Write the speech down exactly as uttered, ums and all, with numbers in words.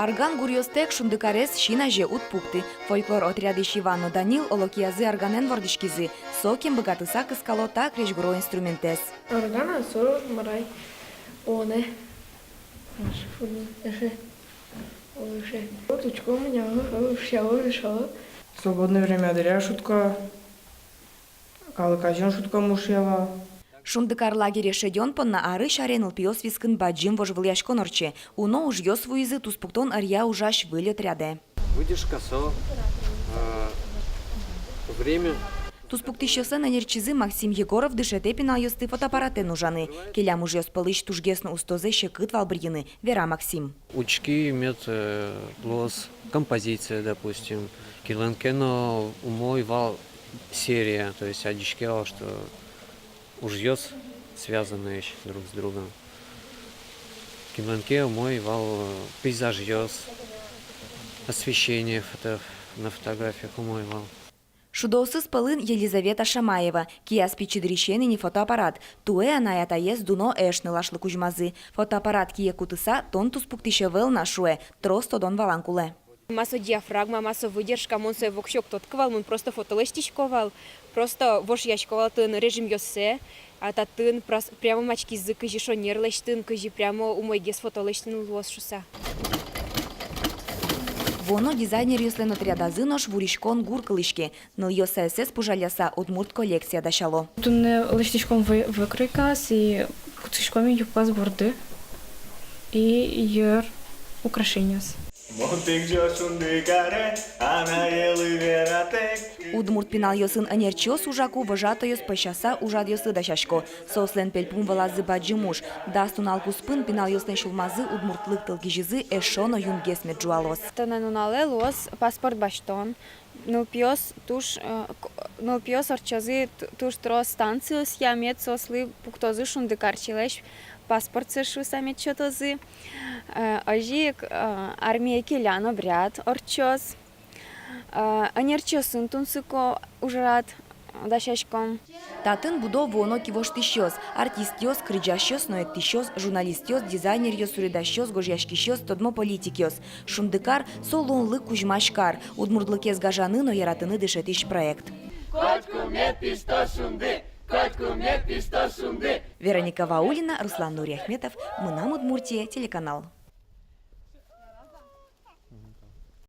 Арган гуръёстэк Шундыкарез син азе уд пукты. Фольклор отрядысь Иван но Данил оло киязы арганэн вордӥськизы. Сокем быгатыса кыскало та крезьгуро инструментэз. Арган-а со, мар-а? Онэ. Маша фуны. Эхе. Олыше. Вот учко меня, ага, ага, шало, шало. Свободное время дыръя шутка. Калык азьын шутка мушъяла. Шундыкар лагере шедён понна арысь аре нылпиос вискын бадӟым вожвылъяськон ортче. Уно ужъёс вуизы, туспуктон ӧръя ужась выль отрядэ. Выдержка со, э, время. Туспуктӥсьёслэн ӧнерчизы Максим Егоров дышетэ пиналъёсты фотоаппаратэн ужаны. Келям ужъёс пӧлысь тужгес но устозэ секыт вал бырйыны, вера Максим. Учки мед, э, луоз композиция, допустим, кинлэн ке но умой вал серия, то есть адӟиське вал, что ужъёс связанные ещё друг с другом. Кинлэн ке умой вал, э, пейзажъёс, освещение фото-, на фотографиях умой вал. Шудоосыз пӧлын Елизавета Шамаева. Кияз пичи дырысен ини фотоаппарат. Туэ анай-атаез дуно эш нылашлы кузьмазы. Фотоаппарат кие кутыса, тон туспуктӥсь ӧвӧл на, шуэ, трос тодон-валан кулэ. Ма со диафрагма, ма со выдержка, мон сое воксё уг тодкы вал, мон просто фото лэсьтӥсько вал, просто вошъясько вал тын режимъёссэ, а татын прос-, прямо мачкизы, кызьы шонер лэсьтыны, кызьы прямо умойгес фото лэсьтыны луоз шуса. Вуоно дизайнеръёслэн отрядазы нош вуриськон гур кылӥське. Нылъёс аэсэз пужалляса удмурт коллекция дасяло. Туннэ лэсьтӥськом вы-, выкройкаос и кутӥськом юбкаос борды и йыр украшениос. Мон тӥ ӟеч Шундыкаре, анаелы вератэк. Удмурт пиналъёсын ӧнерчиос ужаку вожатойёс пӧсяса ужрадъёслы дасясько. Соослэн пельпум вылазы бадӟым уж. Дас нунал куспын пиналъёслэн сюлмазы удмуртлык тылкизизы эшшо но юнгес мед ӝуалоз. Туннэ нуналэ луоз паспорт басьтон. Нылпиос туж, э, к-, нылпиос ортчозы т-, туж трос станциосъя, мед соослы пуктозы Шундыкарчилэсь паспортсэ шуса мед сётозы. Э, озьы ик, э, армие келян обряд ортчоз. Э, ӧнерчиосын тунсыко ужрад дасяськом. Татын будо вуоно кивоштӥсьёс, артистъёс, кырӟасьёс но эктӥсьёс, журналистъёс, дизайнеръёс, суредасьёс, гожъяськисьёс, тодмо политикъёс. Шундыкар — со луонлык кузьмась кар, удмуртлыкез гажаны но яратыны дышетӥсь проект. Котьку мед пиштоз шунды, котьку мед пиштоз шунды. Вероника Ваулина, Руслан Нуриахметов, «Мынам Удмуртие» телеканал.